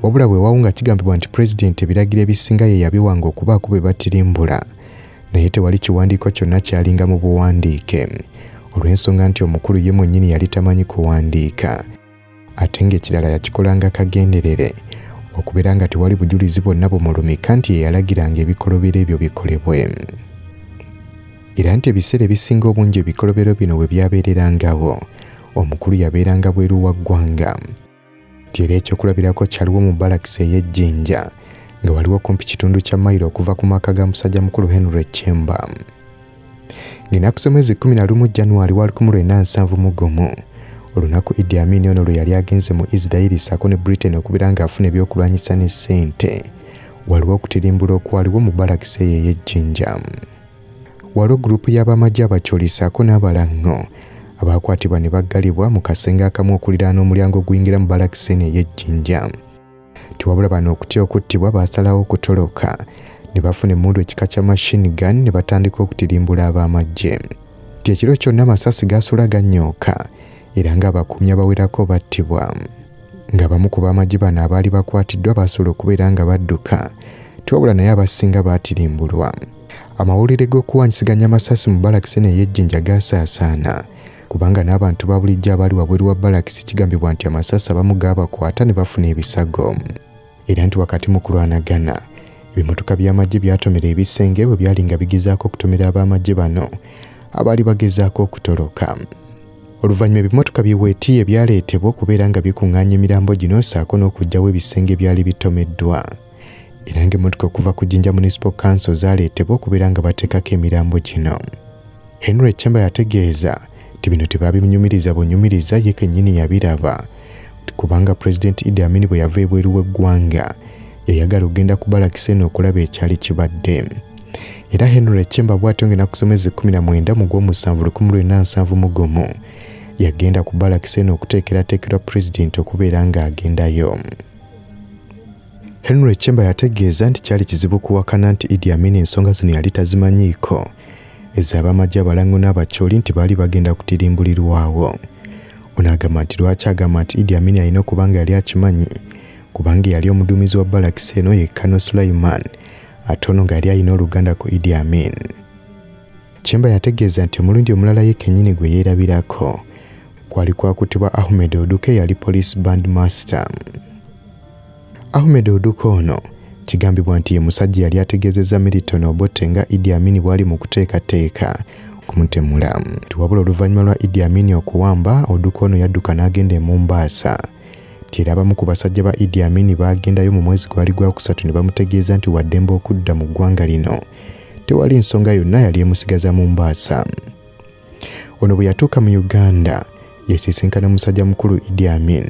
Wabula weewaawo nga kigambibwa nti pulezidenti ebiragiro ebisinga ye yabiwanga okubaako bwe batirimbula, naye tewali kiwandiiko kyonna kyalinga mu buwandiike, olw'ensonga nti omukulu ye mwennyini yali tamanyi kuwandiika, ate ng'ekirala yakikolanga kagenderere okubeera nga tewali bujulizi bwonna bumulumika nti ye yalagiranga ebikolobero ebyo bikolebwe. Era nti ebiseera ebisinga obungi ebikolobero bino bwe byabeererangawo, omukulu yabeeranga bweru wa ggwanga. Nti era ekyokulabirako kyaliwo mu balakisi ey'Ejjinja nga waliwo kumpi kitundu kya mayiro okuva ku maka ga musajja mukulu Henry Kyemba. Ng'ennaku z'omwezi 11 Januari wa 1971, olunaku Idi Amin ono lwe yali agenze mu Israel ssaako ne Britain okubeera ng'afuna ebyokulwanyisa ne ssente, waliwo okutirimbula okwaliwo mu balakisi eyo ey'Ejjinja. Waliwo gurupu y'abamagye Abakyoli ssaako n'Abalango abakwatibwa ne baggalibwa mu kasenge akamu okuliraana omulyango oguyingira mu balakisi eno ey'Ejjinja. Tiwabula bano okutya okuttibwa baasalawo okutoloka ne bafuna emmundu ekika kya machine gun ne batandika okutirimbula ab'amagye. Nti ekiro kyonna amasasi gaasula gannyooka era ng'abakuumi abawerako battibwa. Ng'abamu ku b'amagye bano abaali bakwatiddwa baasobola okubeera nga badduka, tiwabula naye abasinga baatirimbulwa. Amawulire g'okuwanyisiganya amasasi mu balakisi eno ey'Ejjinja gaasaasaana, kubanga n'abantu ba bulijjo abaali wabweru wa balakisi kigambibwa nti amasasi abamu gaabakwata ne bafuna ebisago. Era nti wakati mu kulwanagana, ebimotoka by'amagye byatomera ebisenge bwe byali nga bigezaako okutomera ab'amagye bano abaali bagezaako okutoloka. Oluvannyuma ebimotoka biweetiye byaleetebwa okubeera nga bikuŋŋaanya emirambo gino ssaako n'okuggyawo ebisenge byali bitomeddwa. Era ng'emmotoka okuva ku Jinja Municipal Council zaaleetebwa okubeera nga bateekako emirambo gino. Henry Kyemba yategeeza nti bino tebabinyumiriza bunyumiriza, ye kennyini yabiraba, kubanga Pulezidenti Idi Amin bwe yava ebweru w'eggwanga yayagala okugenda ku balakisi eno okulaba ekyali kibadde. Era Henry Kyemba bw'atyo ng'ennaku z'omwezi 19 mu Gw'omusanvu 1971 yagenda ku balakisi eno okuteekerateekerwa pulezidenti okubeera ng'agendayo. Henry Kyemba yategeeza nti kyali kizibu kuwakana nti Idi Amin ensonga zino yali tazimanyiiko, ez'abamagye Abalango n'Abakyoli nti baali bagenda kutirimbulirwawo. Ono agamba nti lwaki agamba nti Idi Amin alina okuba nga yali akimanyi, kubanga yali omuduumizi wa balakisi eno ye Colonel Sulaiman, ate ono nga yali alina oluganda ku Idi Amin. Kyemba yategeeza nti omulundi omulala ye kennyini gwe yeerabirako kwali kwakutibwa Ahmed Oduka eyali police band master. Ahmed Oduka ono kigambibwa nti ye musajja yali ategeezezza Milton Obote nga Idi Amin bw'ali mu kuteekateeka kumutemula. Wabula oluvannyuma lwa Idi Amin okuwamba, Oduka ono yadduka n'agenda e Mombasa. Nti era abamu ku basajja ba Idi Amin baagendayo mu mwezi gwali gwakusatu ne bamutegeeza nti waddembe okudda mu ggwanga lino, tewali nsonga yonna yali emusigaza Mombasa. Ono bwe yatuuka mu Uganda yasisinkana musajja mukulu Idi Amin,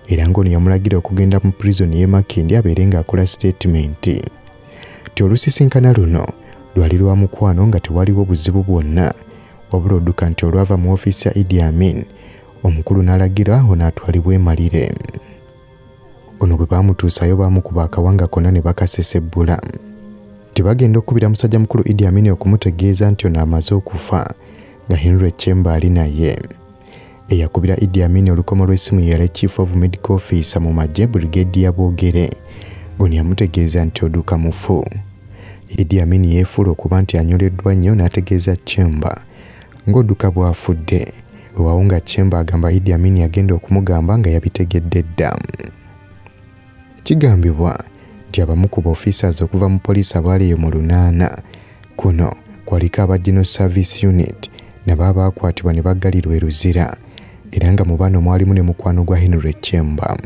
era ng'ono yamulagira okugenda mu prison y'e Makindye abeere ng'akola sitatimenti. Nti olusisinkana luno lwali lwa mukwano nga tewaliwo buzibu bwonna, wabula Oduka nti olwava mu ofiisi ya Idi Amin, omukulu n'alagira ono atwalibwe e Malire. Ono bwe baamutuusayo baamukuba akawanga konna ne bakasesebbula. Nti bagenda okukubira musajja mukulu Idi Amin okumutegeeza nti ono amaze okufa nga Henry Kyemba ali naye. Eyakubira Idi Amin olukomo lw'essimu ye yali Chief of Medical Officer mu magye Brigadier Bwogere, ono yamutegeeza nti Oduka mufu. Idi Amin yeefuula okuba nti anyoleddwa nnyo n'ategeeza Kyemba ng'Oduka bw'afudde. Weewaawo nga Kyemba agamba Idi Amin yagenda okumugamba nga yabitegedde dda. Kigambibwa nti abamu ku officers okuva mu poliisi abaali eyo mu 8 kuno kwaliko aba General Service Unit nabo abaakwatibwa ne baggalirwa e Luzira, era nga mu bano mwalimu ne mukwano gwa Henry Kyemba.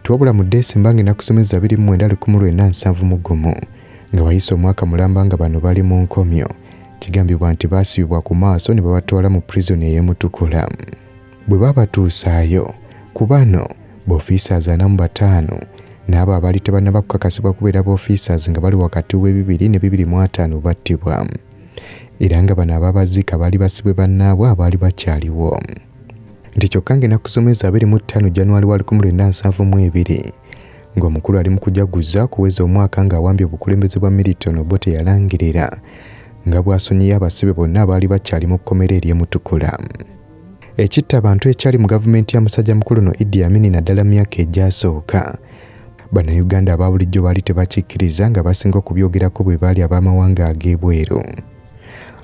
Tiwabula mu Desemba ng'ennaku z'omwezi 29 1971 nga wayise omwaka mulamba nga bano bali mu nkomyo, kigambibwa nti baasibibwa ku maaso ne babatwala mu prison ey'e Mutukula. Bwe baabatuusaayo, ku bano b'officers 45 n'abo abaali tebannaba kukakasibwa kubeera b'officers nga bali wakati w'ebibiri ne 25 battibwa. Era nga bano ababaziika baali basibwe bannaabwe abaali bakyaliwo. Nti kyokka ng'ennaku z'omwezi 25 Januari wa 1972 ng'omukulu ali mu kujaguza okuweza omwaka ng'awambye obukulembeze bwa Milton Obote yalangirira nga bw'asonyiye abasibe bonna abaali bakyali mu kkomera ery'e Mutukula. Ekitta abantu ekyali mu gavumenti ya musajja mukulu no Idi Amin naddala myaka egyasooka, Bannayuganda aba bulijjo baali tebakikkiriza nga basinga okubyogerako bwe baali ab'amawanga ag'ebweru.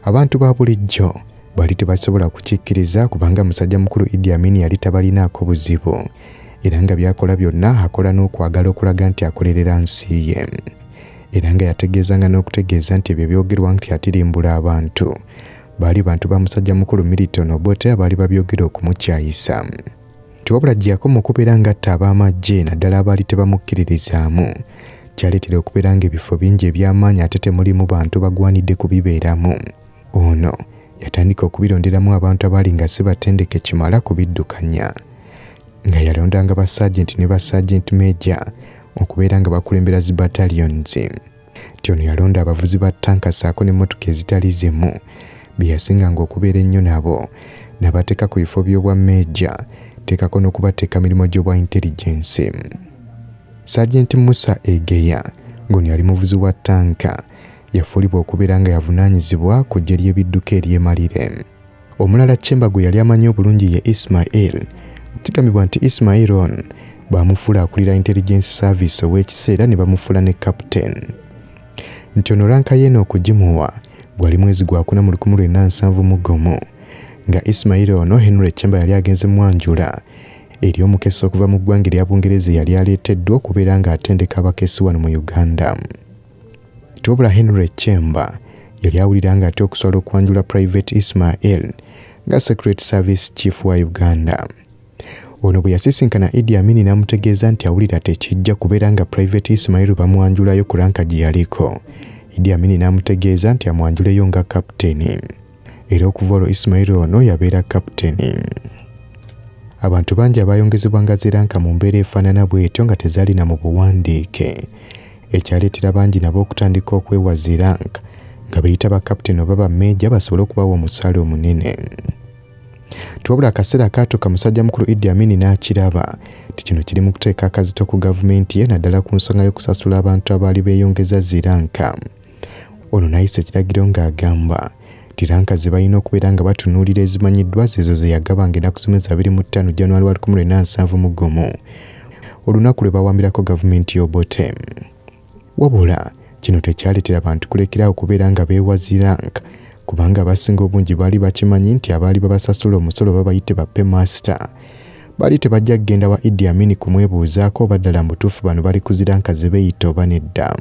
Abantu ba bulijjo baali tebasobola kukikkiriza kubanga musajja mukulu Idi Amin yali tabalinaako buzibu, era nga by'akola byonna akola n'okwagala okulaga nti akolerera nsi ye. Era nga yategeezanga n'okutegeeza nti ebyo byogerwa nti atirimbula abantu baali bantu ba musajja mukulu Milton Obote abaali babyogera okumukyayisa. Wabula gye yakoma okubeera ng'atta ab'amagye naddala abaali tebamukkiririzaamu, kyaleetera okubeera ng'ebifo bingi eby'amaanyi ate temulimu bantu bagwanidde kubibeeramu. Ono yatandika okubironderamu abantu abaali nga si batendeke kimala kubiddukanya, nga yalondanga ba sergeant ne ba sergeant major okubeera nga bakulembera zi battalions. Nti ono yalonda abavuzi ba ttanka ssaako n'emmotoka ezitali zimu bye yasinganga okubeera ennyo nabo, n'abateeka ku bifo by'obwa major, teekako n'okubateeka mirimu gy'obwa intelligence. Sergeant Musa Egeya ng'ono yali muvuzi wa ttanka, yafuulibwa okubeera nga yavunaanyizibwa ku ggye ly'ebidduka eryemalire. Omulala Chemba gwe yali amanyi obulungi ye Ismail. Kigambibwa nti Ismail ono bamufuula akulira intelligence service ow'ekiseera ne bamufuula ne captain. Nti ono ranka ye eno okugimuwa gwali mwezi gwakuna mu 1971, nga Ismail ono Henry Chemba yali agenze mwanjula eri omukesi okuva mu ggwanga erya Bungereza yali aleeteddwa okubeera ng'atendeka abakesi wano mu Uganda. Wabula Henry Chemba yali awulira ng'ate okuswala okwanjula Private Ismail nga Secret Service Chief wa Uganda. Ono bwe yasisinkana Idi Amin n'amutegeeza nti awulira tekijja kubeera nga Private Ismail bamwanjulayo ku ranka gye yaliko. Idi Amin n'amutegeeza nti amwanjuleyo nga captain. Era okuva olwo Ismail ono yabeera captain. Abantu bangi abayongezebwanga zi ranka mu mbeera efaanana bw'etyo nga tezaalina mu buwandiike, ekyaleetera bangi nabo okutandika okwewa zi ranka nga beeyita ba captain oba ba major basobole okubawa omusaala omunene. Wabula akaseera kaatuuka musajja mukulu Idi Amin n'akiraba nti kino kiri mu kuteeka akazito ku gavumenti ye naddala ku nsonga y'okusasula abantu abaali beeyongeza zi ranka. Ono n'ayisa ekiragiro ng'agamba nti ranka ze balina okubeera nga batunuulira ezimanyiddwa zeezo ze yagabanga ennaku z'omwezi 25 January 1971, olunaku lwe bawambirako gavumenti y'Obote. Wabula kino tekyaleetera bantu kulekerawo okubeera nga beewa zi ranka, kubanga abasinga obungi baali bakimanyi nti abaali babasasula omusolo babayite ba paymaster baali tebajja kugenda wa Idi Amin kumwebuuzaako oba ddala mu butuufu bano bali ku zi ranka ze beeyita oba nedda.